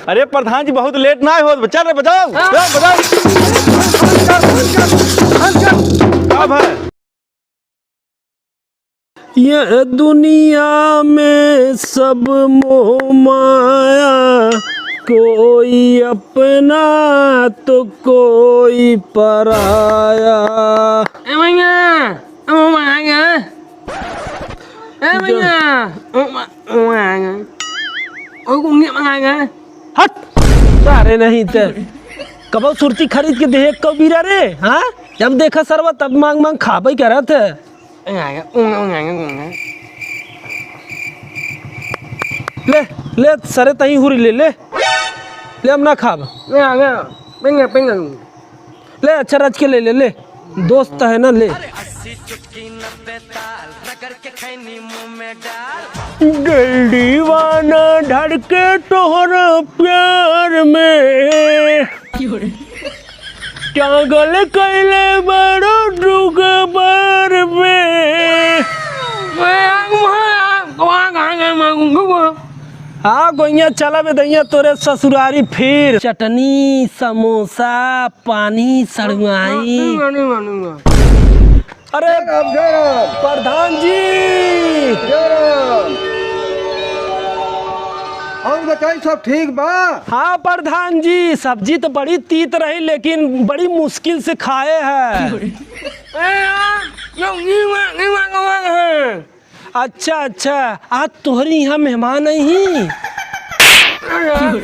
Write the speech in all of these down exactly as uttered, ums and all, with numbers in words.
अरे प्रधान जी, बहुत लेट ना होत, चल रे, बजाओ। हाँ। ए, बजाओ। अब है। यह दुनिया में सब मोह माया, कोई अपना तो कोई पराया। ए भैया, ए भैया, ए भैया, ओ मा-, ओ मा-, ओ गुंगे मंगाएगा। हट! सारे नहीं ते। कबो सुरती खरीद के देहे कबीरा रे, हाँ? जब देखा सरवा तब मांग मांग खाबे करत है। ले, ले, सरे तहीं हुरी ले, ले। ले, हम ना खाब। ले, अच्छा रच के ले, ले, ले। दोस्त है ना, ले। दिल दीवाना धड़के तोहरा प्यार में। पागल कइले बड़ो दुख भर में। हाँ, गोइया, चला बे दैया तोरे ससुरारी फिर। चटनी, समोसा, पानी, सड़ुआई। अरे जय राम, जय राम। प्रधान जी। जय राम। और बताई, सब ठीक बा? हाँ प्रधान जी, सब्जी तो बड़ी तीत रही, लेकिन बड़ी मुश्किल से खाए हैं। ए यार, यो नीमा, नीमा कहाँ है? अच्छा, अच्छा, आज तोहरी यहाँ मेहमान आई ही। अरे यार,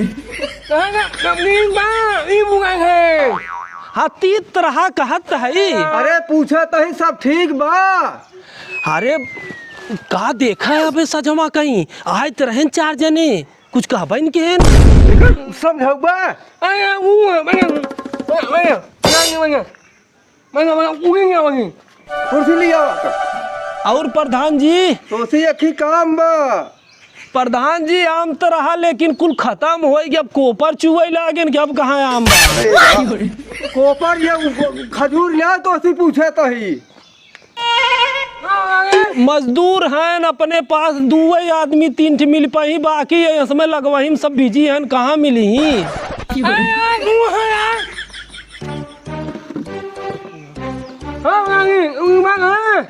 कहाँ का सब्जी बा? ई बुका है। हाँ, तीत रहा कहत है। अरे पूछा तही, सब ठीक बा? अरे, का देखा है अबे सजवा कहीं? आए त रहेन चार जने, कुछ कहबे न केहेन। एकर समझौबा? अरे, ऊ है, भैया, भैया, भैया, भैया, भैया, भैया, उड़ी नहीं आवाज़। कुर्सी ले आओ। और प्रधान जी? तोसी एक ही काम बा। प्रधान जी, आम त रहा, लेकिन कुल खतम होइ गया। अब कोपर चुवै लागेन कि अब कहाँ आम बा? अरे यार, कोपर ये उ-, खजूर ले आए, तोसी पूछे तही। मजदूर हैं अपने पास दुवै आदमी, तीन ठे मिल पाई, बाकी ये समय लगवही में सब बिजी हैं, कहाँ मिली ही? अरे यार, तू है यार। हाँ, हाँ, हाँ, हाँ।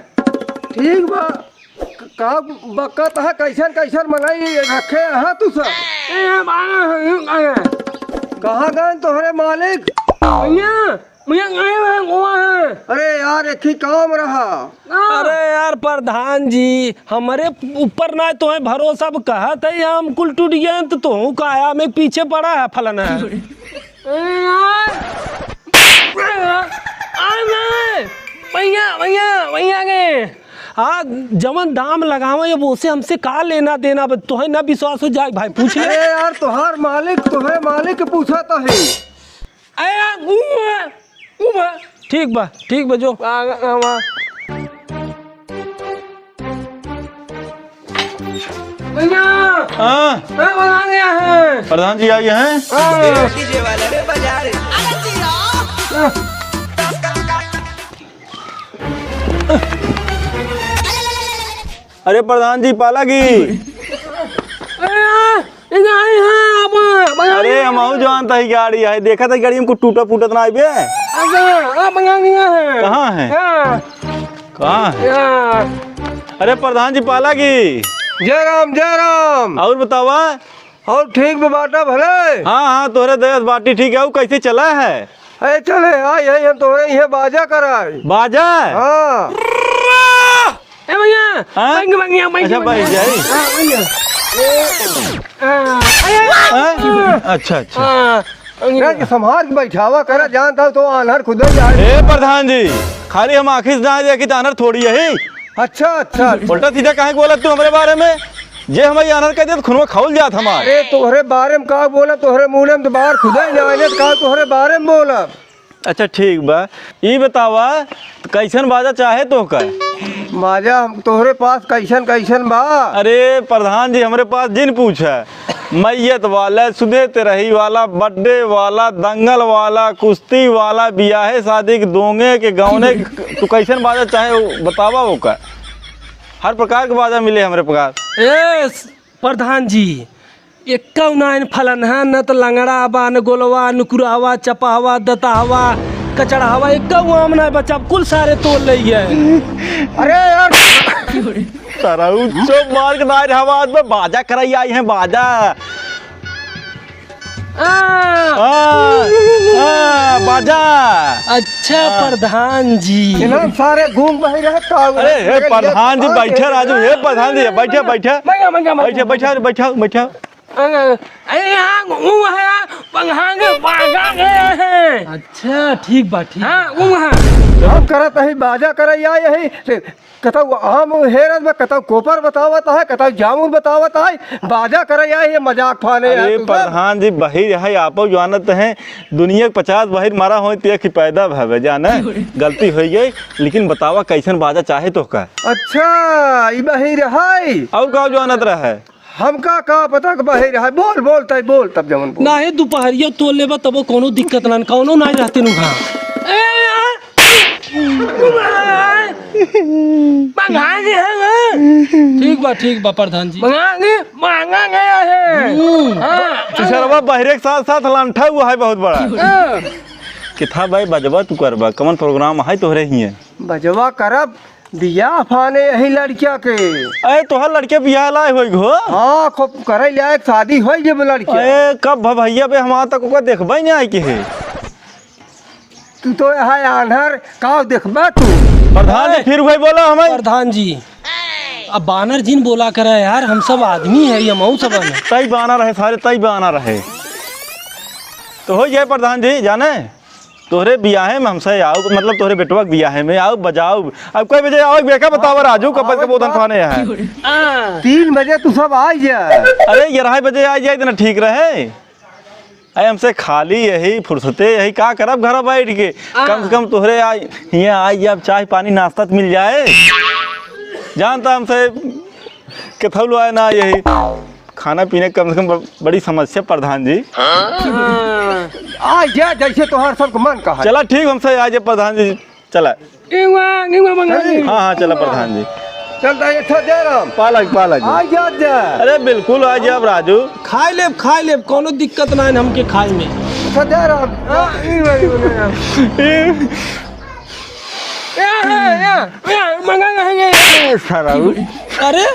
ठीक बा। क-, का बकत है, कैसन कैसन मंगाई रखे हैं तू सब? ए, बारह है, ये का है? कहाँ गए तोहरे मालिक? भैया, भैया, गए हैं, गोवा है। अरे यार, एक ही काम रहा। हाँ। अरे यार प्रधान जी, हमरे ऊपर ना तोहे भरोसा, अब कहत है हम कुल टूट गए हैं, तो तोहू काया में पीछे पड़ा है फलाना। अरे यार, अरे यार, अरे भैया, भैया, भैया के। हाँ, जवन दाम लगावे, अब ओसे हमसे का लेना देना? अब तोहे ना विश्वास हो जाए भाई, पूछ ले। अरे यार, तोहार मालिक, तोहे मालिक के पूछा तो है। अरे यार, घूम है, घूम है। ठीक बा, ठीक बा, जो। आ, आ, आ। भैया। हाँ। मैं बना गया है। प्रधान जी आ गए हैं। हाँ। अरे प्रधान जी, पाला की। अरे यार, ये गाड़ी है, आप बना अरे, दिया। हम अहू जानता ही गाड़ी है, देखा था गाड़ी हमको टूटा फूटत ना आइबे। अच्छा, आप बना दिया है। कहाँ है? हाँ। कहाँ है? हाँ। अरे प्रधान जी, पाला की। जय राम, जय राम। और बतावा? और ठीक बा बाटा भले? हाँ, हाँ, तोहरे दया से बाटी ठीक है। वो कैसे चला है? अरे चले, आई है, हम तोहरे इहे बाजा कराई। बाजा? हाँ। ए भैया, हाँ? बंग, बंग, बंग, अच्छा, बंग। बैठ जाई। हाँ, भैया। हाँ, अरे। हाँ? अच्छा, अच्छा। हाँ, भैया। यार, कि संभाल के बैठावा करा, जानता हो तो आन्हर खुद ही जाए। ए प्रधान जी, खाली हम आँखी से ना देखी तो आन्हर थोड़ी यही। अच्छा, अच्छा, अच्छा। उल्टा सीधा काहे के बोलत तू हमरे बारे में? जे हमारी आन्हर कह दे तो खुनवा खौल जात हमार। अरे, तोहरे बारे में का बोलब, तोहरे मुँह में तो बाहर खुदा ही ना आने, तो का तोहरे बारे में बोलब? अच्छा, ठीक बा। ई बतावा, कैसन बाजा चाहे तोहका? बाजा हम तोहरे पास कैसन कैसन बा? अरे प्रधान जी, हमरे पास जिन पूछा, मैयत वाला, सुधे तेरही वाला, birthday वाला, दंगल वाला, कुश्ती वाला, बियाहे शादी के दोंगे के गौने के, तू कैसन बाजा चाहे, वो बतावा ओका। हर प्रकार के बाजा मिले हमरे पास। ए, प्रधान जी, एक्कउ नाइन फलनहा, न त लंगड़ा बा, न गोलवा, नुकुरहवा, चपहवा, दतहवा, कचड़हवा, एक्कउ आम नाइ बचा, कुल सारे तोड़ लइ गए। अरे यार। सारा उ चुप मार के नाइ रहवा, आज में बाजा कराई आई हैं, बाजा। आ। आ, आ, बाजा। अच्छा, आ। प्रधान जी। इन्हन सारे घूम बही रहे का? अरे, हे प्रधान जी, बैठे राजू, हे प्रधान जी, बैठे, बैठे। मंगा, मंगा, मंगा। बैठे, बैठे, बैठे, बैठे। अरे, यहाँ ऊ है, पंघांगे बागा गया है। अच्छा, ठीक बा, ठीक हाँ, बा। ऊ है। हम करत हई बाजा करैया यही, कतौ आम हेरत बा, कतौ कोपर बतावत है, कतौ जामुन बतावत है, बाजा करैया ये मजाक फाने अरे है तू सब। प्रधान जी, बहिर है, आपो जानत हैं, दुनिया के पचास बहिर मारा होई, ते की पैदा भवे, जाने, गलती होई गई, लेकिन बतावा कैसन बाजा चाहे तोहका? अच्छा, ई बहिर है। और का जानत रहे? हमका का पता कि बहिर है, बोल, बोल, तै बोल, तब जवन बोल। नाहीं, दुपहरिया तोड़ लेबा, तबो कौनो दिक्कत ना, कौनो नाहीं रहते नु घा। ए, आ, मंगा के है ना? ठीक बा, ठीक बा, प्रधान जी। मंगा के, मांगा गया है। हम्म। हाँ। चुचरवा बहिरे के साथ साथ लंठा हुआ है बहुत बड़ा। हाँ। किथा भाई बजवा तू करबा, कमन program है तोहरे हिये? बजवा करब, बियाह फाने यही लड़किया के। अरे, तोहर लड़के बियाह लाए होई घो? हाँ, खूब करे लायक शादी होई जब लड़किया। अरे, कब भ-, भैया बे, हमार तक ओकर देखबे नहीं आए के है। तू तो यहाँ आन्हर, का देखबा तू? प्रधान जी, ए, फिर वही बोला हमें। प्रधान जी, अब बानर जिन बोला करे यार, हम सब आदमी है, ये मऊ सब है। तई बानर है सारे, तई बानर है। तो हो जाए प्रधान जी, जाने? तोहरे बियाहे में हमसे आउब, मतलब तोहरे बेटवा के बियाहे में आउब, बजाउब। अब कई बजे आउब, बेका बतावा राजू, कब, कब उधर खाने यहाँ? हाँ। तीन बजे तू सब आ जा। अरे, ग्यारह बजे आ जाए, इतना ठीक रहे। अरे, हमसे खाली यही फुर्सते, यही का करब घर बैठ के? हाँ। कम से कम तोहरे आ, हियाँ आ जाए, चाय पानी नाश्ता तो मिल जाए। जानता हमसे केथौलो आए ना यही। खाना पीने कम से कम ब-, बड़ी समस्या प्रधान जी। हाँ। आ जा, जैसे तोहार सबके मन कहा। चला ठीक, हमसे आ जाए प्रधान जी, चला। इवा, इवा मंगा ली। हाँ, हाँ, चला प्रधान जी। चल, तो अच्छा जयराम। पालक, पालक। आ जा, जा। अरे बिल्कुल आ जाब राजू। खाए लेब, खाए लेब, कौनो दिक्कत ना है हमके खाए में। अच्छा जयराम। हाँ, इवा, इवा, इवा। ए, ए, ए, ए, मंगा नहीं है। ए, सारा उ। अरे?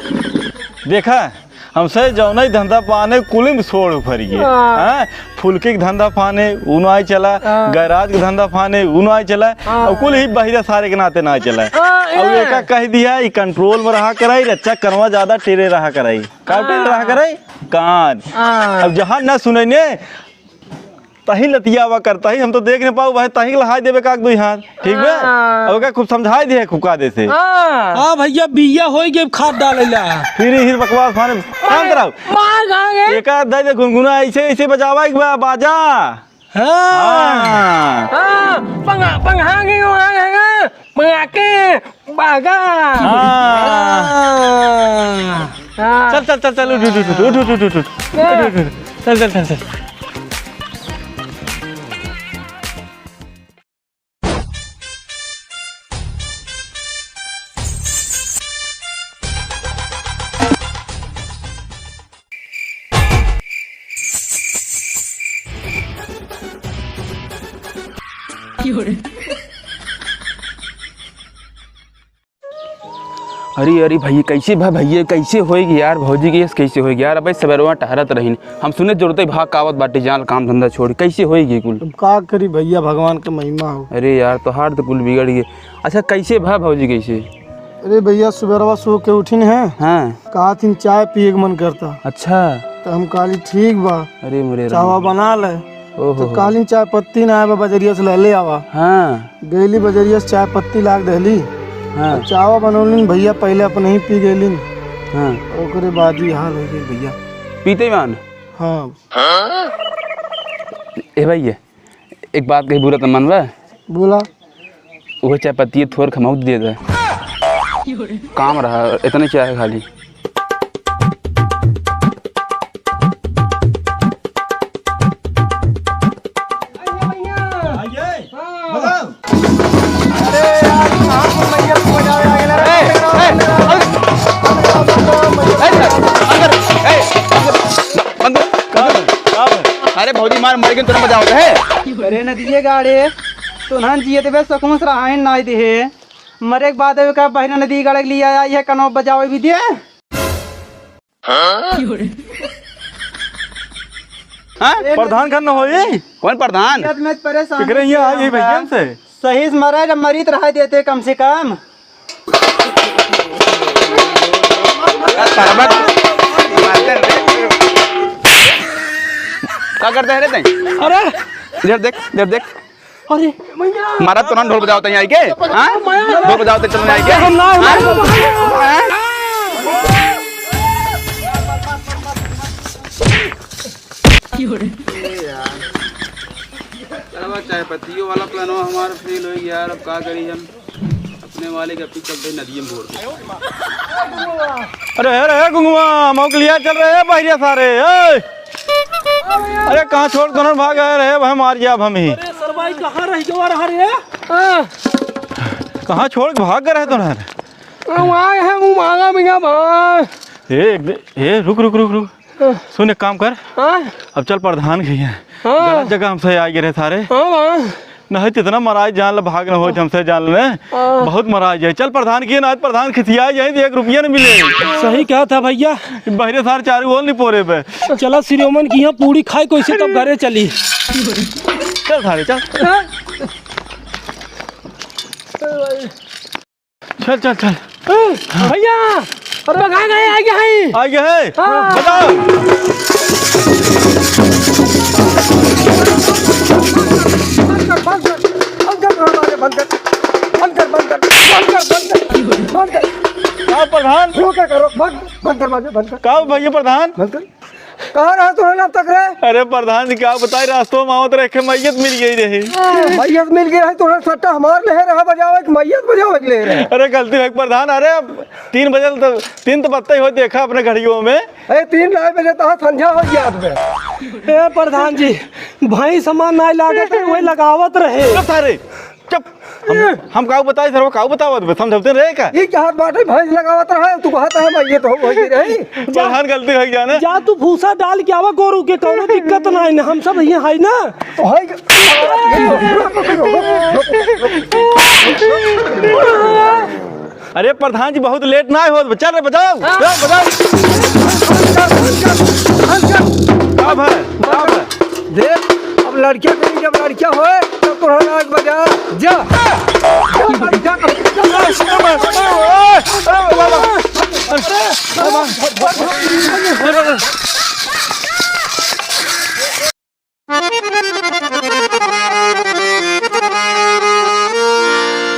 देखा, हमसे जौनई धंधा पाने कुलिम सोड़ उफर गए। हाँ। हाँ? फुलकी के धंधा पाने, उ नाई चला, हाँ। गैराज के धंधा पाने, उ नाई चला, हाँ। और कुल ही बहिरा सारे के नाते नाई चला। हाँ, और ये। एका कह दिया, ई control में रहा कराई, रच्चा कनवा ज्यादा टेढ़े रहा कराई। का हाँ। टेढ़े रहा कराई? कान। हाँ। अब जहाँ न सुने ने, तही लतियावा करता ही, हम तो देख न पाऊ भाई, तही लहाई देबे का दुई हाथ, ठीक बे? हाँ। अब का खूब समझाई दिहे खूब का देसे। हाँ। हाँ भैया, बिया होई के खाद डालेला। फिर ही बकवास माने, शांत रहो। मार खाएंगे। एका दे दे गुनगुना, ऐसे, ऐसे बजावा एक बार बाजा। हाँ। हाँ। हाँ, पंगा, पंगा के, पंगा के, पंगा के। बागा। हाँ। हाँ। चल, चल, चल, चल, उठ, उठ, उठ, उठ। उठ, उठ, उठ। चल, चल, चल, चल। अरे, अरे भैया, कैसे भा भैया, कैसे होएगी यार, भौजी के ऐसे कैसे होएगी यार? अबे सबेरवा टहरत रहीन, हम सुने जरूरत है भाग आवत बाटे, जान काम धंधा छोड़, कैसे होएगी कुल? अब का करी भैया, भगवान के महिमा हो। अरे यार, तोहार तो कुल बिगड़ गए। अच्छा, कैसे भा भौजी, कैसे? अरे भैया, सुबेरवा सो के उठिन है। हाँ। कहा थिन चाय पिए के मन करता। अच्छा। तो हम कहली ठीक बा। अरे मोरे चावा राम। बना ले। ओहो तो हो। कहलिन चाय पत्ती ना आए बा, बजरिया से ले, ले आवा। हाँ। गईली बजरिया से चाय पत्ती लाग देली। हाँ। चावा बनौलिन भैया, पहले अपने ही पी गईलिन। हाँ। ओकरे बाद ही हाल हो गई भैया। पीते मान? हाँ। ए भाई, ये एक बात कही, बुरा तो मानबा? बोला। वो चाय पत्ती थोर खमौत दे दे। काम रहा, इतने चाय खाली। मौजी मार मर के तुरंत बजावत है। अरे नदिये गाड़े, तुन्हन जिए देबे सकून से रहाइन नाई देहे। मरे के बाद एका बहिना नदी गाड़े के लिए आई है, कनो बजावे भी दे। हाँ? प्रधान खन न होई? कौन प्रधान? खेत में परेशान एकरे यहाँ आई है भैया से। सही से मरे, जब मरीत रहा देते कम से कम। का करते हैं रे तैं? अरे! इधर देख, इधर देख। अरे! मारा तो ना ढोल बजावत है आई के? हाँ? ढोल बजावत है चलो आई के? हम ना, हाँ? हाँ? ए यार। चलवा, चाय पत्तियों वाला प्लानवा हमारा फेल हो गया यार, अब का करी हम? अपने वाले के अपनी चलते नदिये में भोर दे। अरे, अरे, गुंगवा, मौक लिया चल रहे हैं बहरिया सारे, ए! अरे, कहाँ छोड़ के भाग गए रहे, वह मार जाब हम ही। अरे, सरवाई कहाँ रह गवा रहा रे? हाँ। कहाँ छोड़ के भाग गए रहे तो ना? हम आए हैं, वो माला मिया भाई। ए, एक दे-, ए, रुक, रुक, रुक, रुक। सुन, एक काम कर। हाँ? अब चल प्रधान के हियाँ। हाँ। गलत जगह हमसे आ गए रहे सारे। हाँ, हाँ। नहीं तो इतना मराई जान ले, भाग न हो हमसे जान ले। हाँ। बहुत मराई जाए। चल प्रधान के हियाँ, आज प्रधान खिसिया जाए तो एक रुपया न मिले। सही कहा था भैया। बहरे सारे चारू ओर नहीं पोरे पे। चला श्रीमन की यहाँ पूड़ी खाए, कैसे तब घरे चली। चल सारे, चल। हाँ। चल, चल, चल। ए, भैया, अरे कहाँ गए? आ गया है। आ गया है? हाँ। बताओ। बंद कर, बंद कर, बंद कर, बंद कर, बंद कर, बंद कर, बंद कर, बंद कर। का प्रधान? रुक, करो, बंद, बंद कर, बंद कर। का भैया प्रधान? बंद कर। कहाँ रहा तू अब तक रे? अरे प्रधान जी, का बताई, रास्तों में आवत रहे, एक मैयत मिल गई रही। मैयत मिल गई रही, तोहरा सट्टा हमार ले रहा बजावे कि मैयत बजावे के ले रहे? अरे गलती हो गई प्रधान, अरे अब तीन बजे तो, तीन तो बजते ही हो, देखा अपने घड़ियों में। अरे तीन नाई बजे तो संझा हो गया आदमी। ए प्रधान जी, भैंस हमार नाई लागत है, वही लगावत रहे। चुप सारे, चुप। हम, हम काऊ बताई सर, वो काऊ बतावत बे, समझौते रहे का? ये क्या हाथ बाटे, भैंस लगावत रहा है, तू कहत है, मैं ये तो हो गई रही। प्रधान गलती हो गया ना। जा तू भूसा डाल के आवा गोरू के, कौनो दिक्कत ना है ना, हम सब ये है ना। तो है कि-, अरे प्रधान जी बहुत लेट ना हो, चल रे बजाओ, बजाओ, बजाओ। का भाई, का भाई? देख, अब लड़किया कहीं जब लड़किया होए, तब तोहरा नाच बजा, जा।